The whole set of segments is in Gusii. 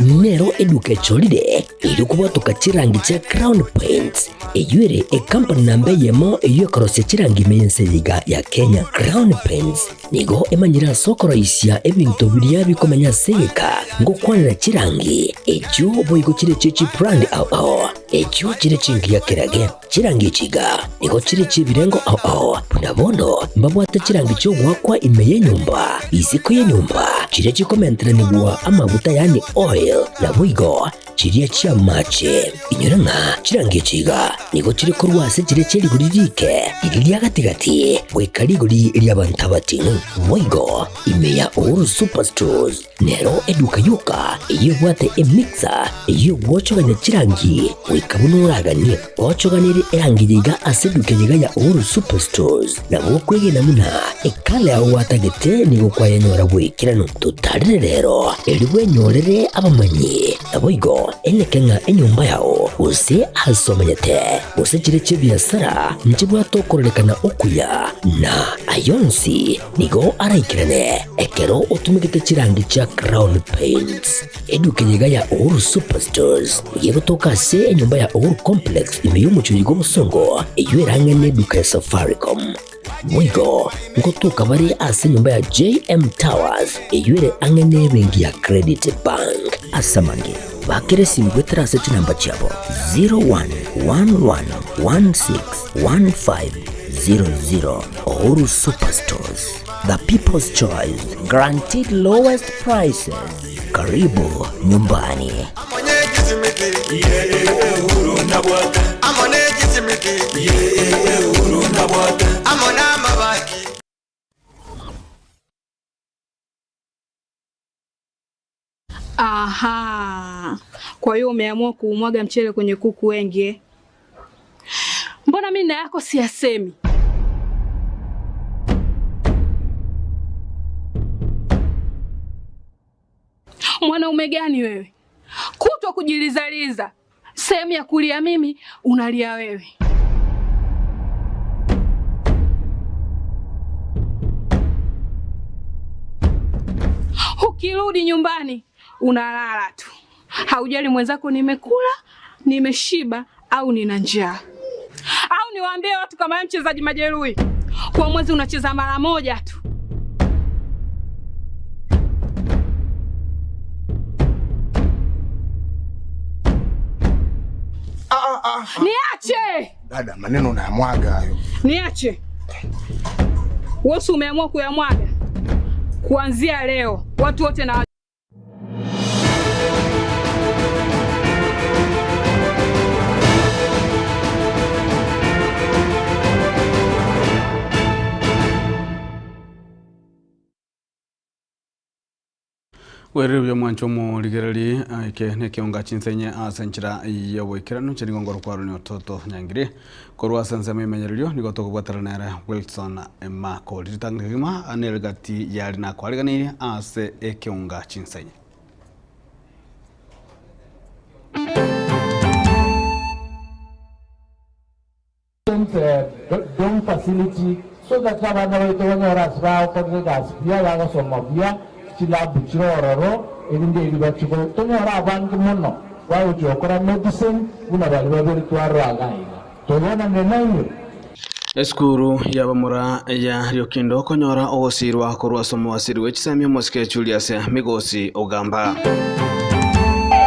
Nero eduka echorire erio kobwatoka chirangi chia Crown Paints, eyio ere ekampani namba eyemo eyio ekorosia chirangi ime y'ense eye iga ya Kenya. Crown Paints nigo emanyire ase okoroisia ebinto biria bikomenya ase egeka ngokwanera chirangi echio boigo chire chie chibrand ao ao echio chire chingiya kerage. Chirangi echi iga nigo chire chi'ebirengo ao ao, buna bono mbabwate chirangi chi'ogoakwa ime y'enyomba, isiko y'enyomba, chiria chikomenteranigwa amaguta yaani oil, naboigo chiria chi'amache. Inyora ng'a chirangi echi iga nigo chire korwa ase chiria chie rigori riike, riria ria gati-gati, goika rigori ri'abanto abating'u. Boigo ime ya Uhuru Superstores Nero eduka yoka eyio ebwate emixer eyio egwochogania chirangi goika buna oraganie. Ochoganirie erangi eye iga ase eduka eye iga ya Uhuru Superstores, nabo okwegena buna ekala yao gwatagete nigo kwayenyora bw'ekeranu. Totarire rero erio bwenyorere abamanyi, naboigo eneke ng'a enyomba yao gose ase omenyete gose chire chi'ebiasara nchibwate okororekana okuya na ayonsi Nigo araikerane ekero otumegete chirangi chia Crown Paints. Eduka eye iga ya Uhuru Superstores nigo egotoka ase enyomba ya Uhuru Complex ime y'omochie oyo bw'obosongo eyio erang'e neduka ya Safaricom. Boigo ngotoka bare ase enyomba ya JM Towers eyio ere ang'e nebenki ya Credit Bank. Ase amange, bakera esimi goetera ase chinamba chiabo 0111161500. Uhuru Superstores, the people's choice, guaranteed lowest prices. Karibu nyumbani. Aha, kwa hiyo umeamua kuumwaga mchele kwenye kuku wengi eh? Mbona mimi na yako siyasemi? Mwanaume gani wewe, kutwa kujilizaliza, sehemu ya kulia mimi unalia wewe. Ukirudi nyumbani unalala tu, haujali mwenzako nimekula, nimeshiba au nina njaa. Au niwaambie watu kama wewe mchezaji majeruhi, kwa mwezi unacheza mara moja tu. Niache Dada, maneno unayamwaga hayo. niache. Wewe si umeamua kuyamwaga? Kuanzia leo watu wote na Bwerire buya mwanche omorigererie eke nekeonga chinsenye ase enchera y'oboikeranu inche nigo ngorokwa Aaron Ototo Nyangire korwa ase ensemo y'emenyererio nigo tokobwatana nere Wilson Makori ritang'ani kegima nere gati yari nakwariganirie ase ekeonga chinsenye. Dorm facility so that abana baito banyore ase bagokorera egasi buya, bagosoma buya, chilab chire ororo, erinde erio bachie go tonyore abange mono bagochia gokora medicine buna baria babere twarora iga iga. Toigwananire nainwe? Esukuru y'abamura ya Riokindo konyora ogosiirwa korwa ase omowasiri bwe chisemi omosike Julius Migosi Ogamba.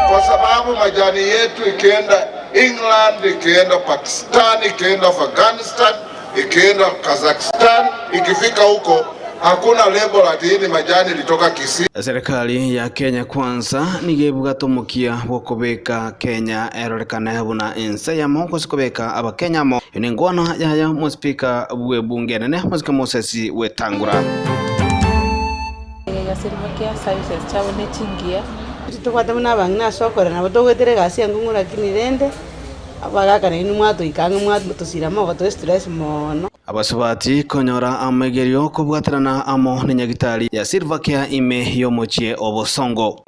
Kwa sababu majani yetu ikienda England, ikienda Pakistan, ikienda Afghanistan, ikienda Kazakhstan, ikifika huko hakuna label ati hii ni majani ilitoka Kisii. Eserekari ya Kenya Kwanza nigo ebwate omokia bw'okobeka Kenya erorekane buna ense eyemo gose kobeka Abakenya amo. Eyio nenkwana yaye omosipika bw'ebunge enene Mosike Moses Wetangula. Titobwate buna abang'ina ase okorera nabo togoetera egasi enkong'u lakini rende abagaka nainwe mwatoika ang'e mwatosira mogotoa estress mono. Abasubati konyora amaigerio kobwaterana amo nenyagitari ya Silver Care ime y'omochie o Bosongo.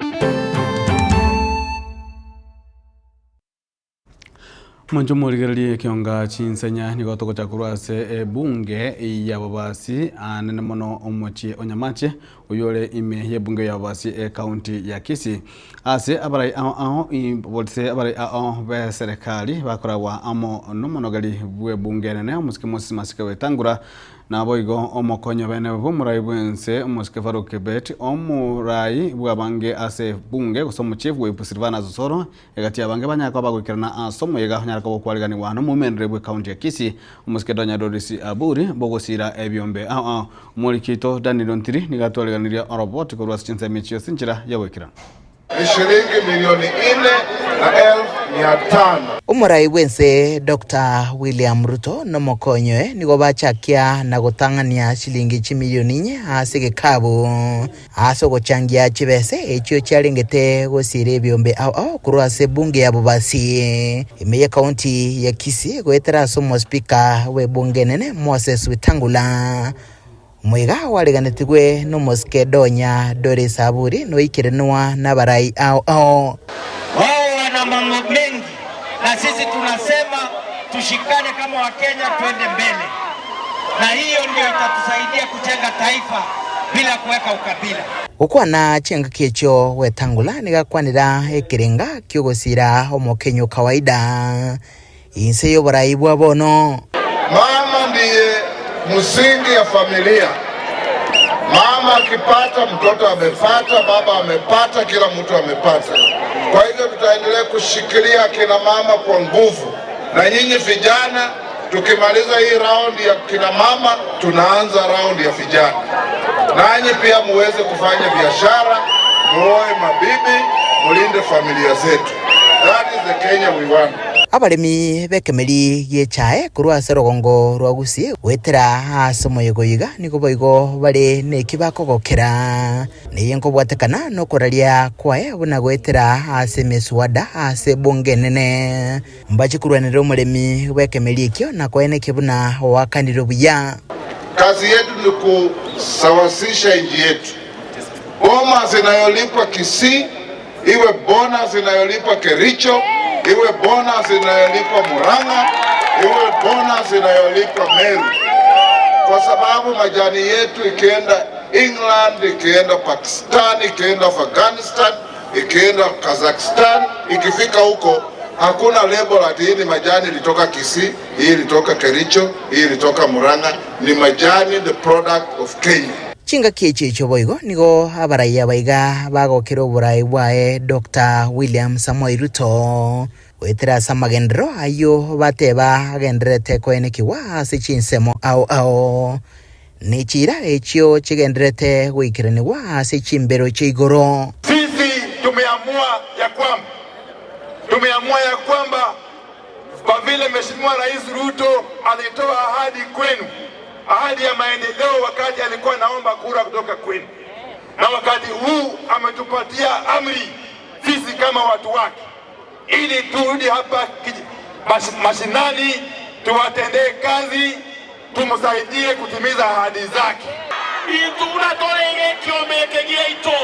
Mwanche omorigererie ekionga chinsenya nigo togocha korwa ase ebunge y'ababasi anene mono omochie o Nyamache oyio ore ime y'ebunge y'ababasi ekaunti ya Kisii. Ase abarai ao ao gose abarai ao b'eserekari bakoragwa amo nomonogeri bw'ebunge enene omosike Moses Masika Wetangula Naboigo omokonyi bene bw'omorai bw'ense, omosike Farouk Kibet, omorai bw'abange ase ebunge, gose omochief whip Silvanus Osoro, egati y'abange banyare koba bagoikerana ase omoyega onyare koba okwariganigwa nomomenere bw'ecounty ya Kisii, omosike Donya Doris Aburi, bogosiira ebiombe ao ao. Omoriki oito Daniel Ontiri nigo atwariganirie oroboti korwa ase chinsemo echio ase enchera y'ogoikerana. Ni shilingi milioni ine na elfu mia tano. Omorai bw'ense Doctor William Ruto nomokonyi oye nigo bachakia na gotang'ania chilingi chimilioni inye ase egekabu ase ogochangia chibese echio chiarengete gosiira ebiombe ao ao korwa ase ebunge ya Bobasi ime y'ekaunti ya Kisii goetera ase omospika bw'ebunge enene Moses Wetangula. Omoiga oareganetigwe nomosike Donya Doris Aburi noikerenwa nabarai ao ao. Wao wana mambo mengi na sisi tunasema tushikane kama Wakenya twende mbele, na hiyo ndio itatusaidia kujenga taifa bila kuweka ukabila. Gokwana chingaki echio Wetangula nigo akwanera ekerenga ki'ogosira omokenyu kawaida inse y'oborai bwa bono. Mama ndiye msingi ya familia. Mama akipata, mtoto amepata, baba amepata, kila mtu amepata. Kwa hivyo tutaendelea kushikilia kina mama kwa nguvu, na nyinyi vijana, tukimaliza hii raundi ya kina mama, tunaanza raundi ya vijana. Nanyi pia muweze kufanya biashara, muoe mabibi, mulinde familia zetu. That is the Kenya we want. Abaremi b'ekemeri gi'echae korwa ase orogongo rwa Gusii goetera ase omoyega oyo iga nigo boigo bare neki bakogokera. Neye nkobwatekana nokoraria kwaye buna goetera ase emeswada ase ebunge enene. Mbache korwanerera omoremi bw'ekemeri ekio na koenekia buna oakanirwe buya. Kazi yetu ni kusawasisha nchi yetu. Bomas inayolipwa Kisii iwe bonus inayolipwa Kericho, iwe bonus inayolipwa Murang'a, iwe bonus inayolipwa Meru, kwa sababu majani yetu ikienda England, ikienda Pakistan, ikienda Afghanistan, ikienda Kazakhstan, ikifika huko hakuna label ati hii ni majani ilitoka Kisii, hii ilitoka Kericho, hii ilitoka Murang'a. Ni majani, the product of Kenya. Chingaki echi echio boigo nigo abaraiya baiga bagokera oborai bwaye Doctor William Samoei Ruto goetera ase amagenderero ayio bateba agendererete koenekigwa ase chinsemo ao ao ne chiira echio chigendererete goikeranigwa ase chimbero chia igoro. Sisi tumeamua ya kwamba tumeamua ya kwamba kwa vile Mheshimiwa Rais Ruto alitoa ahadi kwenu, ahadi ya maendeleo wakati alikuwa anaomba kura kutoka kwenu, na wakati huu ametupatia amri sisi kama watu wake, ili turudi hapa mashinani tuwatendee kazi, tumsaidie kutimiza ahadi zake. Ithuura tũrĩ gĩkĩũmĩ ĩkĩ gĩaitũ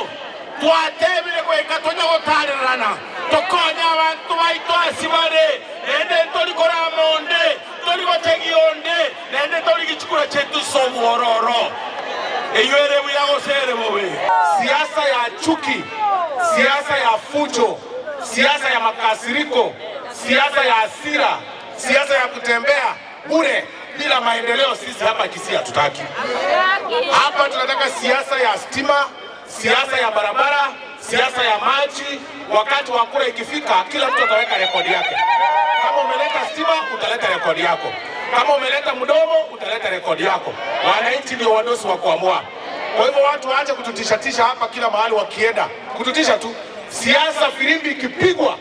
twatebire gwĩka tũnya gũtarĩrana tũkonya abantu baitũ acibari nende tũri kũrama ũndĩ tũri gũtegia ũndĩ nende tũri gĩchukura chetu sobuororo iyo ere buya gose ere bobe. Siasa ya chuki, siasa ya fujo, siasa ya makasiriko, siasa ya hasira, siasa ya kutembea bure bila maendeleo, sisi hapa Kisii hatutaki. Hapa tunataka siasa ya stima, siasa ya barabara, siasa ya maji. Wakati wa kura ikifika, kila mtu ataweka rekodi yake. Kama umeleta stima, utaleta rekodi yako. Kama umeleta mdomo, utaleta rekodi yako. Wananchi ndio wadosi wa kuamua. Kwa hivyo watu waache kututishatisha hapa kila mahali wakienda, kututisha tu. Siasa filimbi ikipigwa,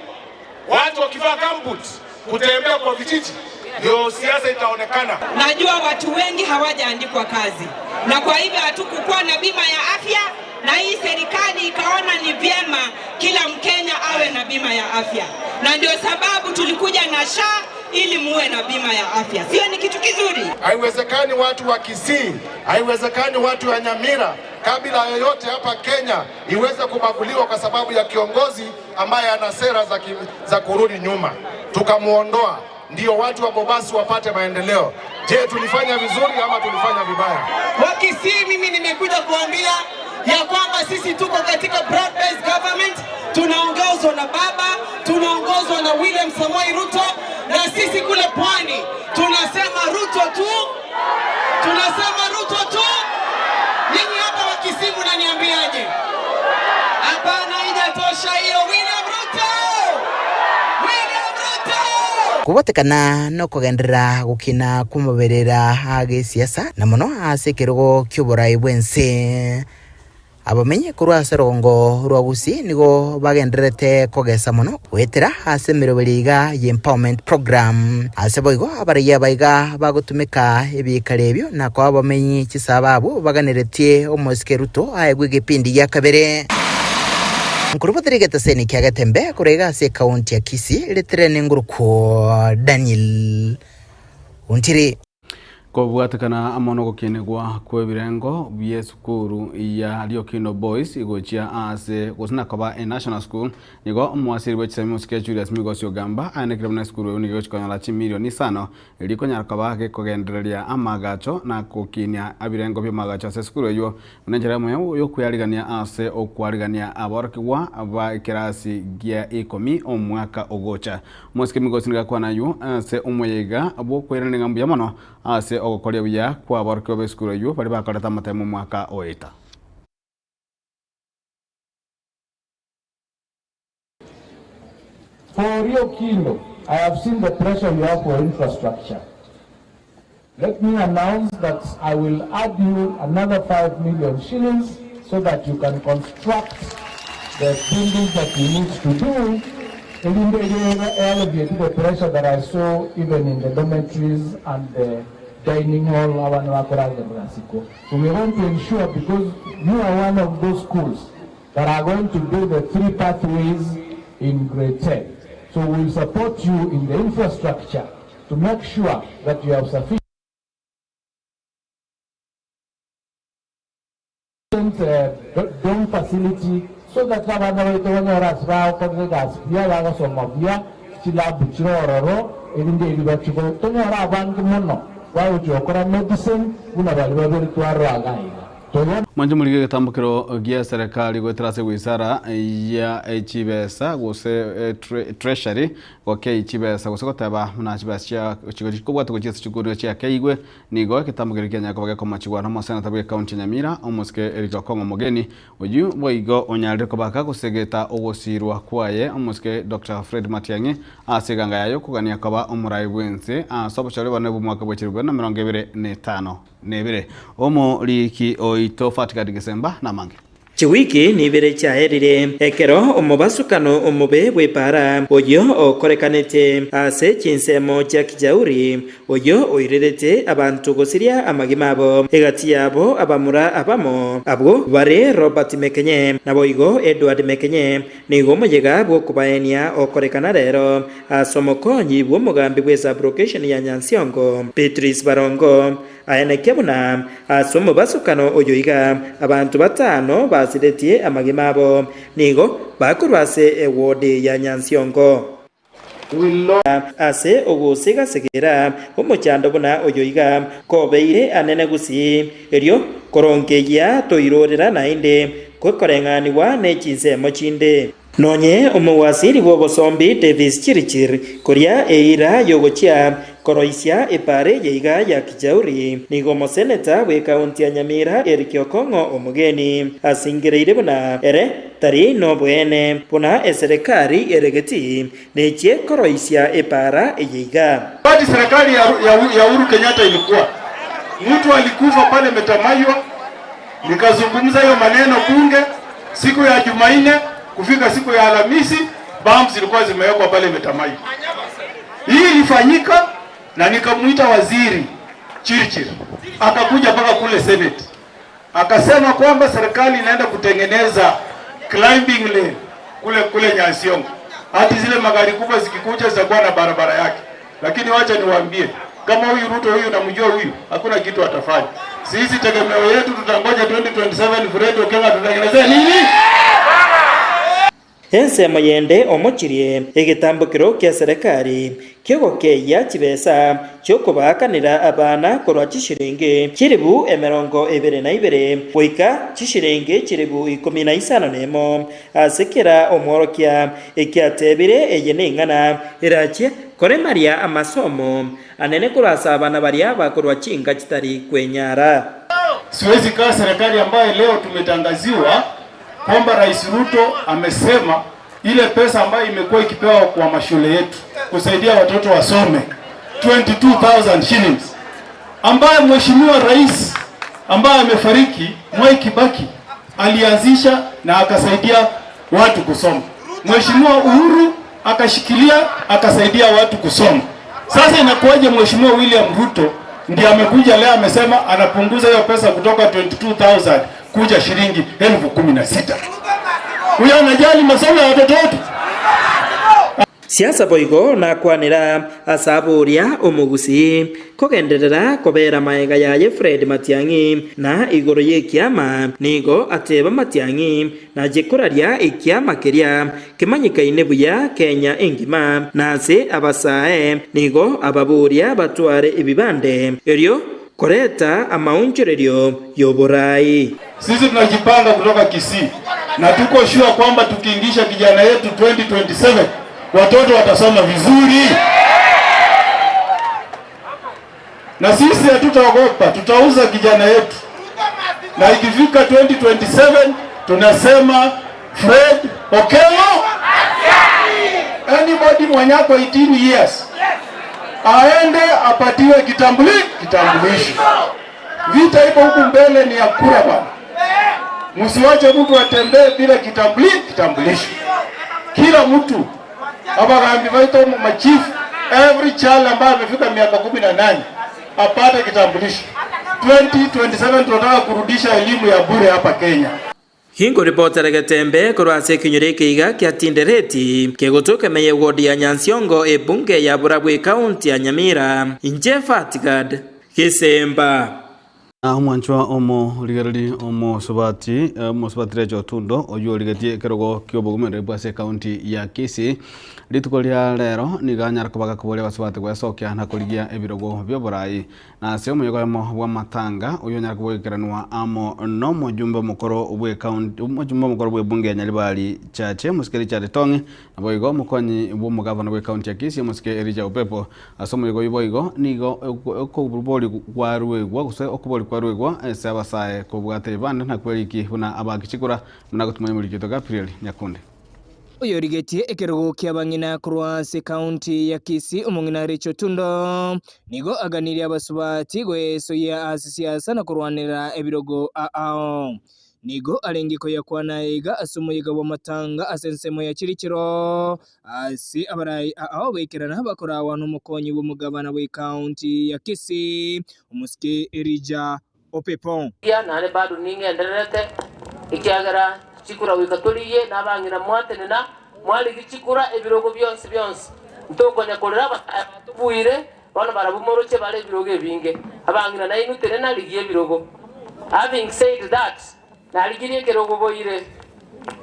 watu wakivaa gumboot kutembea kwa vijiji, ndio siasa itaonekana. Najua watu wengi hawajaandikwa kazi, na kwa hivyo hatukukuwa na bima ya afya, na hii serikali ikaona ni vyema kila Mkenya awe na bima ya afya, na ndio sababu tulikuja na SHA ili muwe na bima ya afya. Sio ni kitu kizuri? Haiwezekani watu wa Kisii, haiwezekani watu wa Nyamira, kabila yoyote hapa Kenya iweze kubaguliwa kwa sababu ya kiongozi ambaye ana sera za kurudi nyuma. Tukamuondoa. ndio watu wa Bobasi wapate maendeleo. Je, tulifanya vizuri ama tulifanya vibaya? Wakisii, mimi nimekuja kuambia ya kwamba sisi tuko katika broad based government, tunaongozwa na baba, tunaongozwa na William Samoei Ruto, na sisi kule pwani tunasema Ruto tu, tunasema Ruto tu. Nyinyi hapa Wakisii mnaniambiaje? Hapana, haijatosha hiyo. William Ruto, William Ruto. Kobotekana nokogenderera gokina kw'amaberera a gesiasa, na mono ase ekerogo ki'oborai bw'ense. Abamenyi korwa ase orogongo rwa Gusii nigo bagendererete kogesa mono goetera ase emeroberi iga y'Empowerment Program. Ase boigo abaraiya aba iga bagotumeka ebiikaro ebio na koa abamenyi chisababu baganeretie omosike Ruto aegwe egepindi gia kabere. Nkorubotere egetaseni kia Getembe korwa iga ase ekaunti ya Kisii ritere nengurukwo Daniel Ontiri. Kobwatekana amo nogokinigwa kw'ebirengo bi'esukuru ya Riokindo Boys gochia aase gose na koba eNational School, nigo omowasiri bwe chisemi Mosike Julius Migosi Ogamba aenekire buna esukuru eyio nigo egochia konyora chimilioni isano erio konyara koba gekogendereria amaagacho na gokinia ebirengo bi'amaagacho ase esukuru eyio buna enchera eyemo y'okwearigania ase okwarigania aborokigwa ba ekerasi gia ikomi omwaka ogocha. Omosike Migosi nigo akwana ayio ase omoyega bw'okoirania ng'a mbuya mono ase ogokoria buya kw'aborokigwa b'esukuru eyio baria bakorete amatemo omwaka oeta. For Rio Kino, I have seen the pressure you have for infrastructure. Let me announce that I will add you another 5 million shillings so that you can construct the buildings that you need to do. Erinde alleviate the pressure that I saw even in the dormitories and the dining hall abana bakoragerera siko. So we want to ensure, because you are one of those schools that are going to do the 3 pathways in grade 10. So we'll support you in the infrastructure to make sure that you have sufficient dorm facility so that abana baitu banyora ase bagokorera egasi buya, bagosoma buya, chilabu chirororo, erinde eri bachiko tonyora abange mono bagochia gokora medicine buna bari babere twaroaga iga. Mwanche morige egetambokero gia serikali goetera ase wizara ya chibesa gose treasury gokei chibesa gose goteba buna chibesa chia chigochi kobwata gochia ase chikuru chiakeigwe nigo egetambokero kianyara koba gekomochigwa na omoseneta bwe ekaunti ya Nyamira omosike Eric Okong'o Mogeni oyio boigo onyarire kobaka gosegeta ogosirwa kwaye omosike Dr. Fred Matiang'i ase eganga yaye okogania koba omorai bwense ase obochori obonene bw'omwaka bwe chilifu bibere na emerongo ebere na etano. Nebere omoriki oito Fatgad Gesemba namange. Chiwiki nibere chiaerire, ekero omobasukano omobe bw'epaara oyio okorekanete ase chinsemo chia Kijauri, oyio oirerete abanto gosiria amagima abo, egati yabo abamura abamo, abwo bare Robert Mekenye, naboigo Edward Mekenye, Nigo omoyega bw'okobaenia okorekana rero ase omokonyi bw'omogambi bw'esabrokesheni ya Nyansiongo, Beatrice Barongo, aenekia buna ase omobasukano oyo iga abanto batano basiretie amagima abo nigo bakorwa ase ewodi ya Nyansiongo. Ase ogosiga-sigera omochando buna oyo iga kobeire anene gusii, erio korongeyia toirorera naende kwekoreng'anigwa ne chinsemo chinde. Nonye omowasiri bw'obosombi Davis Chirchir koria eira y'ogochia koroisia epaara eye iga ya Kijauri, nigo omoseneta bw'ekaunti ya Nyamira Eric Okong'o Omogeni asingereire buna ere tari noboene buna eserekari eregeti nechie koroisia epaara eye iga. Wakati serikali ya, ya, ya Uhuru Kenyatta ilikuwa mtu alikufa pale Metamaywa, nikazungumza hiyo maneno bunge siku ya Jumanne kufika siku ya Alhamisi, bumps zilikuwa zimewekwa pale Metamaywa. Hii ilifanyika na nikamuita waziri Chirchir, akakuja mpaka kule Senate akasema kwamba serikali inaenda kutengeneza climbing lane kule kule Nyansiongo, hati zile magari kubwa zikikuja zitakuwa na barabara yake. Lakini wacha niwaambie, kama huyu Ruto huyu namjua huyu, hakuna kitu atafanya. Sisi tegemeo yetu tutangoja 2027 Fred Okenga tutengenezee nini? Ensemo yende omochirie egetambokero kia serekari ki'ogokeyia chibesa chi'okobaakanera abana korwa chishilingi chilifu 22 goika chishilingi chilifu 15 ase kera omworokia, ekiatebire eye neng'ana erachie koremaria amasomo anene korwa ase abana baria bakorwa chinka chitari kwenyara. Siwezi kaa serikali ambayo leo tumetangaziwa kwamba Rais Ruto amesema ile pesa ambayo imekuwa ikipewa kwa mashule yetu kusaidia watoto wasome 22,000 shillings, ambayo Mheshimiwa Rais ambaye amefariki Mwai Kibaki alianzisha na akasaidia watu kusoma. Mheshimiwa Uhuru akashikilia akasaidia watu kusoma. Sasa inakuwaje Mheshimiwa William Ruto ndiye amekuja leo amesema anapunguza hiyo pesa kutoka 22,000 kuja shilingi 16,000? Huyo anajali masomo ya watoto wetu? Siasa boigo nakwanera ase aboria omogusii kogenderera kobera maega yaye Fred Matiang'i na igoro y'ekiama nigo ateba Matiang'i nache koraria ekiama keria kemanyekaine buya Kenya engima na ase abasae nigo ababoria batware ebibande erio koreta amaonchorerio y'oborai. Sisi tunajipanga kutoka Kisii na tuko sure kwamba tukiingisha kijana yetu 2027 watoto watasoma vizuri, na sisi hatutaogopa, tutauza kijana yetu, na ikifika 2027 tunasema Fred Okello, anybody mwenye ako 18 years aende apatiwe kitambulisho. Vita iko huku mbele ni ya kura bwana. Msiwache mtu atembee bila kitambulisho. Kila mtu abagambi baito machifu, every child ambaye amefika miaka 18 apate kitambulisho. 2027 tunataka kurudisha elimu ya bure hapa Kenya. Gingoripotera Getembe korwa ase ekenyoro ekeiga kia Tindereti kegotoka ime ye ward ya Nyansiongo ebunge ya Burabwo ekaunti ya Nyamira. Inche Fatgad Gesemba. Na omwanchwa omorigereri omosubati omosubati Rachel Otundo oyio origetie ekerogo ki'obogomereri bwa ase ekaunti ya Kisii rituko ria rero nigo anyara koba gakoboria abasubati gwesokia na korigia ebirogo bi'oborai Na ase omoyega oyomo bw'amatanga, oyio onyare kobogekeranwa amo nomojumbe omokoro bw'ekaunti omojumbe omokoro bw'ebunge ya Nyaribari Chache, omosike Richard Tong'i, naboigo omokonyi bw'omogavana bw'ekaunti ya Kisii, omosike Elijah Opepo. Ase omoyega oyio boigo nigo okobori kwaruegwa gose okobori kwaruegwa ase abasae kobwata ebibande na kweriki buna abaaki chikura, buna agotumwa omoriki oito Gabriel Nyakundi. Oyorigetie ekerogo ki'abang'ina korwa ase ekaunti ya Kisii omong'ina Rachel Otundo nigo aganirie abasubati goesoyia ase siasa na korwanerera ebirogo ao. Nigo arenge koyakwana iga ase omoyega bw'amatanga ase ensemo ya Chirichero ase abarai ao baikerana bakorawa nomokonyi bw'omogabana bw'ekaunti ya Kisii omosike Elijah Opepo. Naende bado ning'endererete, ekiagera chikura goika torigie, na abang'ina mwatenena, mwarigia chikura ebirogo bionsi bionsi. Ntokonya korera abasae batobuire, bono barabwo moroche bare ebirogo ebinge. Abang'ina nainwe tenena rigia ebirogo. Having said that, narigirie ekerogo boire.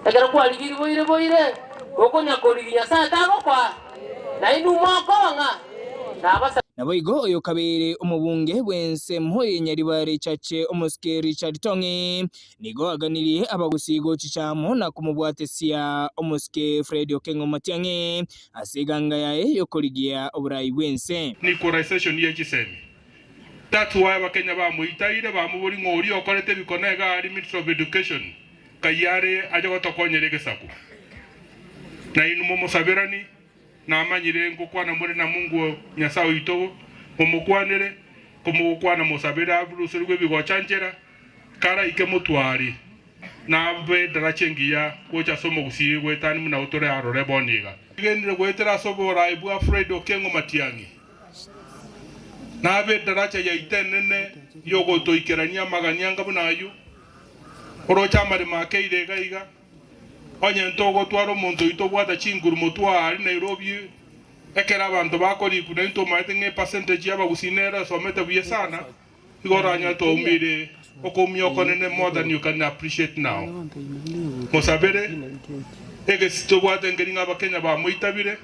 Ekero kwarigirie boire boire, gokonya korigia Nyasae tagokoa, nainwe mokong'a, nabasa. Naboigo oyokabeire omobunge bw'ensemo ye Nyaribari Chache omosike Richard Tong'i nigo aganirie abagusii gochicha amo na komobwatesia omosike Fred Okeng'o Matiang'i ase eganga yaye y'okorigia oborai bw'ense. Ni equalization ye chisemi. That's why abakenya bamoitaire bamobori ng'a oria okorete ebikone iga aria Ministry of Education kai are ache gotokonyera egesaku. Nainwe momosaberani. Namanyire ngokwana more na Mungu Nyasae oito, momokwanere, komogokwana mosabere aruserigwe ebigocha nchera, karaike motware nabe edaracha engiya gocha ase omogusii goetania buna tore arore bono iga. Egenire goetera ase oboraai bwa Fred Okengo Matiang'i, nabe edaracha yaito enene y'ogotoikerania amagani anga buna ayio, oroche amaremo akeire iga iga. Onye ntogotwara omonto oito obwate chinguru motwe aa Nairobi, ekero abanto bakorikwa naintwe tomaete ng'a epercentage y'abagusii nere esomete buya sana, igo oranyore twaumire okoumia okonene more than you can appreciate now. Mosabere. Egesi tobwate nkeri ng'a Abakenya bamoitabire,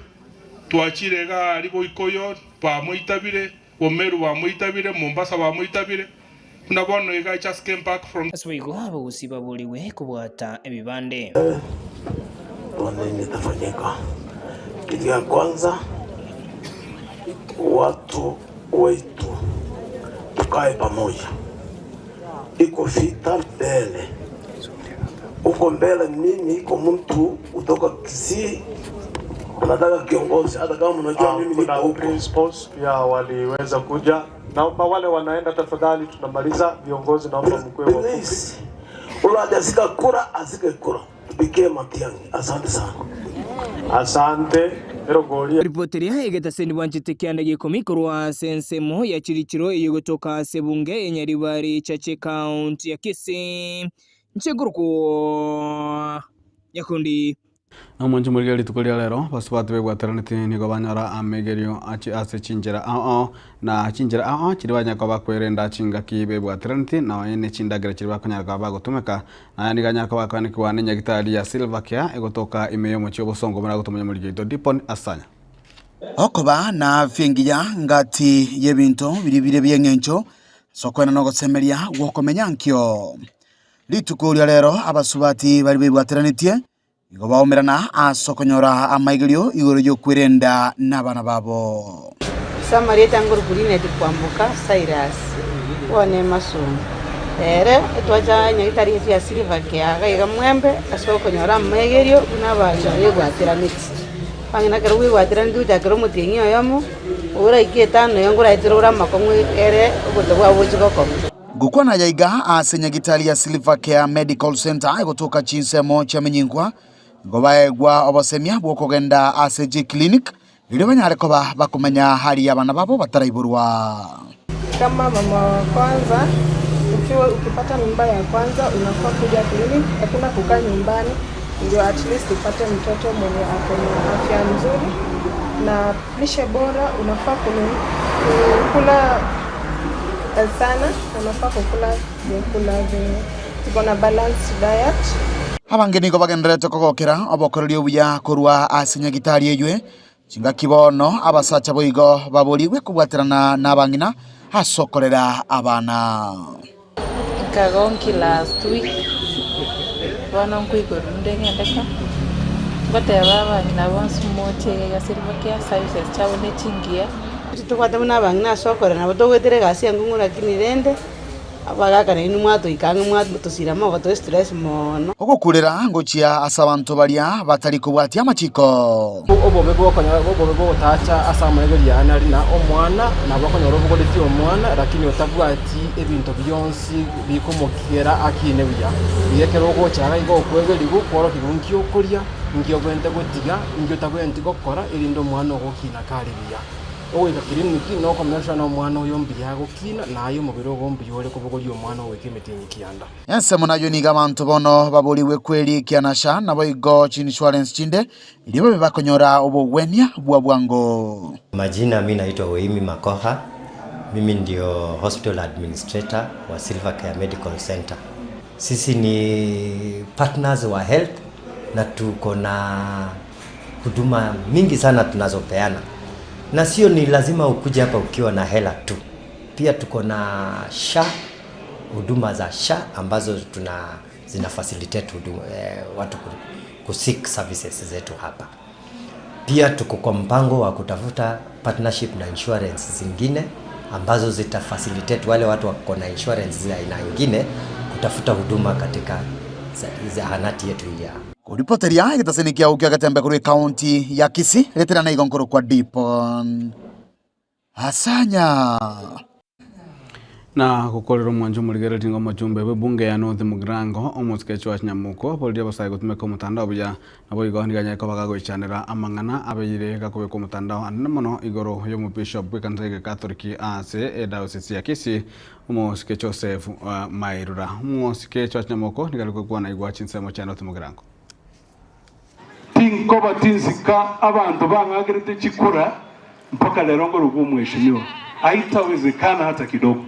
twachire iga aria Boikoyo bamoitabire, Bomeru bamoitabire, Mombasa bamoitabire, buna bono iga I just came back from. Ase boigo abagusii baborigwe kobwata ebibande. Nini itafanyika? Kitu ya kwanza watu wetu tukae pamoja, iko vita mbele huko mbele. Mimi iko mtu kutoka Kisii anataka kiongozi, hata kama mnajua mimi niko Kuna huko. principals pia waliweza kuja. Naomba wale wanaenda tafadhali, tunamaliza. Viongozi naomba mkuwe wafupi. Please, ule hajashika kura ashike kura, tupigie Matiang'i. Asante sana. Asante Erogoria. Ripoti ria egetaseni bwanchete kianda gikomi korwa ase ensemo ya chirichiro eyogotoka ase bunge ya Nyaribari Chache county ya Kisii nchegurukwo Nyakundi. Na omonche morigia rituko ria rero basubati bebwateraneti nigo banyora amegerio achi ase chinchera ao ao na chinchera ao ao chiri banyara koba bakwerenda chingaki bebwateraneti na onye ne chindagera chiri bakonyara koba bagotumeka naye niga anyara koba akoanekigwa na enyagitari ya Silver Care egotoka ime ya omochie obosongo buna agotomanya omorigia oito Dipon Asanya. Okoba na afya engiya ngati y'ebinto biria bire bi'eng'encho ase okoena na ogosemeria gw'okomenya nkio. Rituko ria rero abasubati baria bebwateranetie nigo baumerana ase okonyora amaigerio igoro y'okwerenda nabana babo. Ase amarieta ngoruku Linet Kwamboka Cyrus, bono emasomo. Ere etwacha nyagitari yetu ya Silver Care iga iga Mwembe ase okonyora amaegerio buna abanto begwateraneti. Bang'ina ekero bwegwateraneti gochakera omotienyi oyomo, oraike etano eyo nkoraetere ore amakong'u ere obote bwabo bochie gokong'a. Gokwana aya iga ase nyagitari ya Silver Care Medical Centre egotoka chinsemo chia Menyinkwa, nigo baegwa obosemia bw'okogenda ase chiclinic erio banyare koba bakomenya hali y'abana babo bataraiborwa. Kama mama wa kwanza, ukiwa ukipata mimba ya kwanza unafaa kuja clinic, hakuna kukaa nyumbani, ndio at least upate mtoto mwenye ako na afya nzuri na lishe bora. Unafaa kukula sana, unafaa kukula vyakula vyenye ziko na balanced diet. Abange nigo bagendererete kogokera obokoreri obuya korwa ase nyagitari eywe, chingaki bono abasacha boigo baborigwe kobwaterana nabang'ina ase okorera abana. Nkagonki last week, bono nkoigorwa nde ng'ende ka, ngoteba abang'ina bonsi moche iga iga Silver Care, services chiabo ne chingiya. Tobwate buna abang'ina ase okorera nabo togoetera egasi enkong'u lakini rende abagaka nainwe mwatoika ang'e mwatosira mogotoa estress mono. Ogokurera ngochia ase abanto baria batari kobwatia amachiko. Obobe bw'okonyora obobe bw'ogotacha ase amaegerio aya nari na omwana, nabo okonyora obogoretie omwana lakini otabwati ebinto bionsi bikomokera akine buya. Iga ekero ogocha iga iga okwegerigwa kworokerigwa nki okoria, nki obwenerete gotiga, nki otabwenereti gokora erinde omwana ogokina kare buya. Ogoika kiriniki nokomenya na omwana oyo mbuya agokina, na aye omobere ogo mbuya ore kobogoria omwana ogoika emetienyi kianda. Ensemo nayio nigo abanto bono baborigwe kwerikia na SHA naboigo chiinsurance chinde erio babe bakonyora obogwenia bwa bwango. Majina mi naitwa Weimi Makoha, mimi ndio hospital administrator wa Silver Care Medical Center. Sisi ni partners wa health na tuko na huduma mingi sana tunazopeana, na sio ni lazima ukuje hapa ukiwa na hela tu. Pia tuko na SHA, huduma za SHA ambazo tuna zina facilitate huduma, watu ku seek services zetu hapa. Pia tuko kwa mpango wa kutafuta partnership na insurance zingine ambazo zita facilitate wale watu wako na insurance za aina nyingine kutafuta huduma katika zahanati yetu hii ya Koripoteria egetaseni kiao kia Getembe korwa ekaunti ya Kisii retera na igonkoro kwa Dipon Asanya. Na gokorera omwancho omorigereria ng'a omochumbe bw'ebunge ya North Mugirango omosike Joash Nyamuko aboririe abasae gotumeka omotandao buya nabo igo nigo anyare koba gagoichanera amang'ana abeire gakobekwa omotandao anene mono igoro ya omobishop bw'ekanisa ya Catholic ase ediocese ya Kisii omosike Joseph Mairura. Omosike Joash Nyamuko nigo are gokwana igwa chinsemo chia North Mugirango. Tinkoba tinsika abanto bang'akerete chikura mpaka lero ngorokwa omweshimiwa, haitawezekana hata kidogo.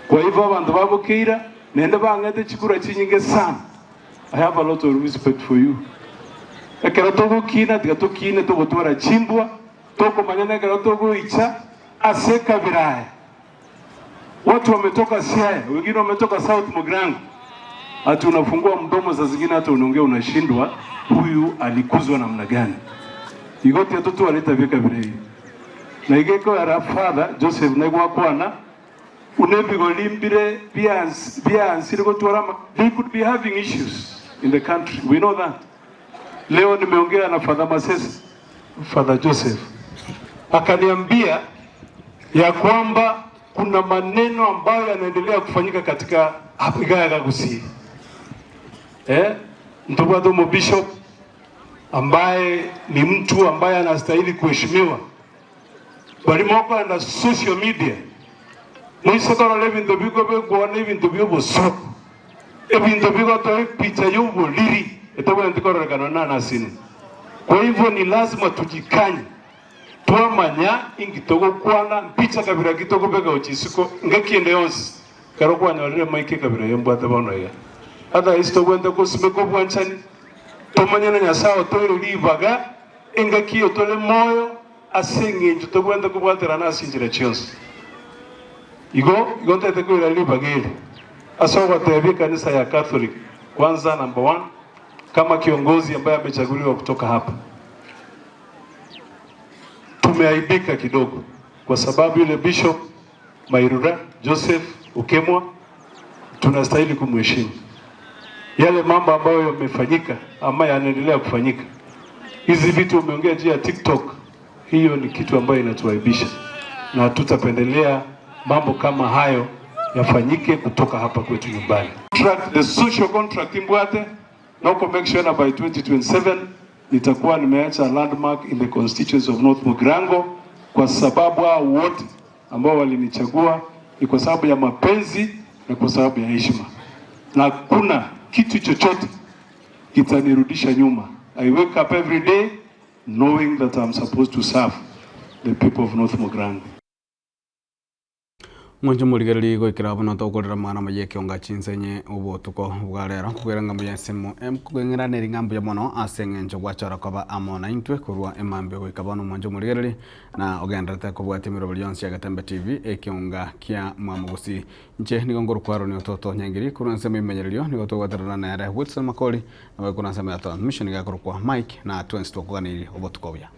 Kwa hivyo abanto babokeira naende bang'ete chikura chinyinge sana. I have a lot of respect for you. Ekero togokina tiga tokine togotwara chimbwa, tokomanya nekero togoicha ase ekabira aya. Watu wametoka Siaya, wengine wametoka South Mugirango. Ati unafungua mdomo saa zingine hata unaongea unashindwa, huyu alikuzwa namna gani? Igoti atoto aleta vyeka vile na igeko ya father Joseph Negwakwana unebigolimbire byansire gotwarama they could be having issues in the country we know that leo nimeongea na Father Masese Father Joseph akaniambia ya kwamba kuna maneno ambayo yanaendelea kufanyika katika Afrika ya Gusii Ntobwadomo Bishop ambaye ni mtu ambaye anastahili kuheshimiwa balimoko na social media mwisokorora ebinto bigo bigwona ebinto by'obusuku ebinto bigotoa epicha y'obuliri etabwene nanasini kwa hivyo ni lazima tujikanye twamanya ingitogokwana mpicha kabira kitogobeka ochisiko ngakiende yonsi karo kwanyorire maike kabira yombwate bono iga otherwise togwente gosimeka obwanchani tomanye na nyasaye otoire ribaga engaki otore moyo ase eng'encho togwente kobwaterana ase enchera chionsi igo igo ntete koira ribaga eri ase ogotebia ekanisa ya Catholic kwanza number one kama kiongozi ambaye amechaguliwa kutoka hapa tumeaibika kidogo kwa sababu yule Bishop Mairura Joseph Ukemwa tunastahili kumheshimu. Yale mambo ambayo yamefanyika ama yanaendelea kufanyika, hizi vitu umeongea juu ya TikTok, hiyo ni kitu ambayo inatuaibisha na hatutapendelea mambo kama hayo yafanyike kutoka hapa kwetu nyumbani. Contract, the social contract imbwate noko make sure na by 2027 nitakuwa nimeacha landmark in the constituency of North Mugirango, kwa sababu hao wote ambao walinichagua ni kwa sababu ya mapenzi na kwa sababu ya heshima, na hakuna kitu chochote kitanirudisha nyuma. I wake up every day knowing that I'm supposed to serve the people of North Mugirango. Mwancho murigereri goikera bono tokorera mwana maye kionga chinsenye obotuko bwa rero kugera ngambo ya simu kugeng'eraneri ng'ambo ya mono ase eng'encho gwachora koba amo na intwe korwa emambia goika bono mwancho murigereri na ogenderete kobwatia emirobori yonsi ya Getembe TV ekionga kia mwamogosi nche nigo ngorokwarwo ni ototo nyangiri korwa ensemo emenyererio nigo togwaterana nere Wilson Makori nawe korwa ensemo ya transmission igakorokwa Mike na twensi twakoganiri obotuko buya.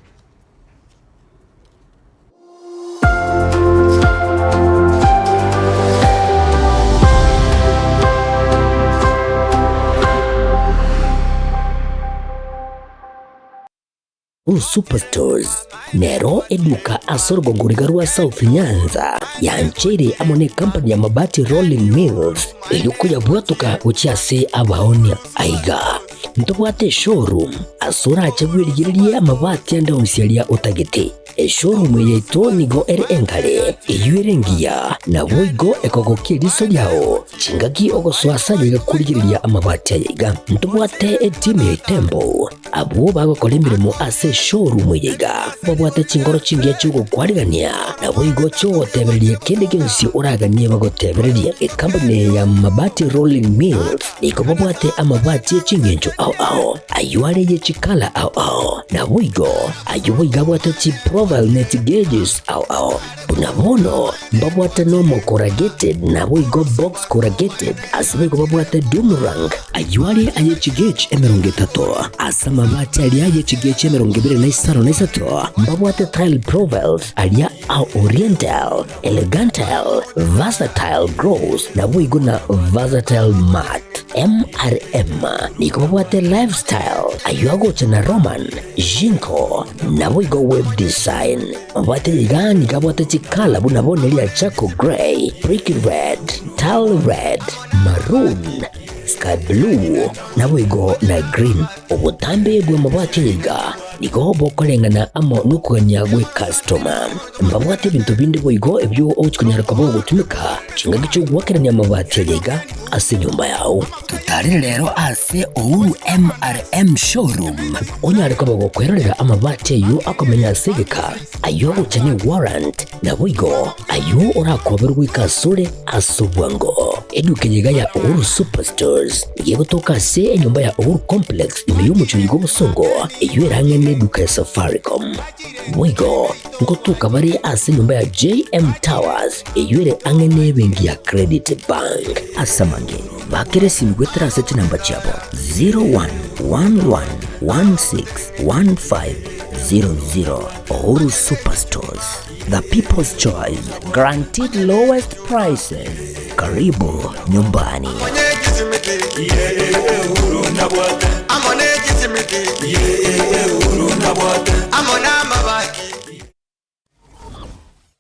Superstores nero eduka ase orogongo riga rwa South Nyanza yancheire amo ne company ya Mabati Rolling Mills erio koyabwatoka gochia ase abaonia aiga ntobwate eshowroom ase orache bwerigererie amabati ande onsi aria otagete eshowroom eye yaito nigo ere enkare eywo ere engiya naboigo ekogokia eriso riao chingaki ogosoa ase aye iga korigereria amabati aya iga ntobwate etimu ya Itembo Abwo bagokora emeremo ase eshowroom eye iga babwate chingoro chingiya chi'ogokwarigania, naboigo chi'ogotebereria kende gionsi oraganie bagotebererie. Ekampuni eye ya Mabati Rolling Mills nigo babwate amabati e chingencho ao ao, ayio are ye chikala ao ao, naboigo ayio boigo abwate chiprofile ne chigeges ao ao. Buna bono mbabwate nomo corrugated naboigo box corrugated, ase boigo babwate doom rank, ayio are aye chigauge 30, ase amabati aria aye chigauge 25 na 3, mbabwate tile profiles aria a oriental, elegantal, versatile gloss, naboigo na versatile matte. MRM nigo babwate lifestyle, ayio agocha na Roman, Jinko, naboigo web design. Mabwate iga nigo abwate chikala buna bono eria charcoal grey, brick red, tile red, maroon, sky blue, naboigo na green. Obotambe bw'amabwate aya iga Nigo bokoreng'ana amo nokogania gw'ekastoma. Mbabwate ebinto binde boigo ebio ogochia konyara koba ogotumeka chingaki chi'ogoakerania amabati aya iga ase enyomba yao. Totarere rero ase Uhuru MRM Showroom onyare koba gokwerorera amabati ayio akomenya ase egeka, ayio agocha ne warrant, naboigo ayio orakoberwe goika asore ase obwango. Eduka eye iga ya Uhuru Superstores nigo egotoka ase enyomba ya Uhuru Complex ime y'omochie oyo bw'obosongo, eyio ere ang'e neduka ya Safaricom. Boigo ngotoka bare ase enyomba ya JM Towers eyio ere ang'e nebenki ya Credit Bank. Ase amange, bakera esimi goetera ase chinamba chiabo 0111161500. Uhuru Superstores, the people's choice, guaranteed lowest prices. Karibu nyumbani.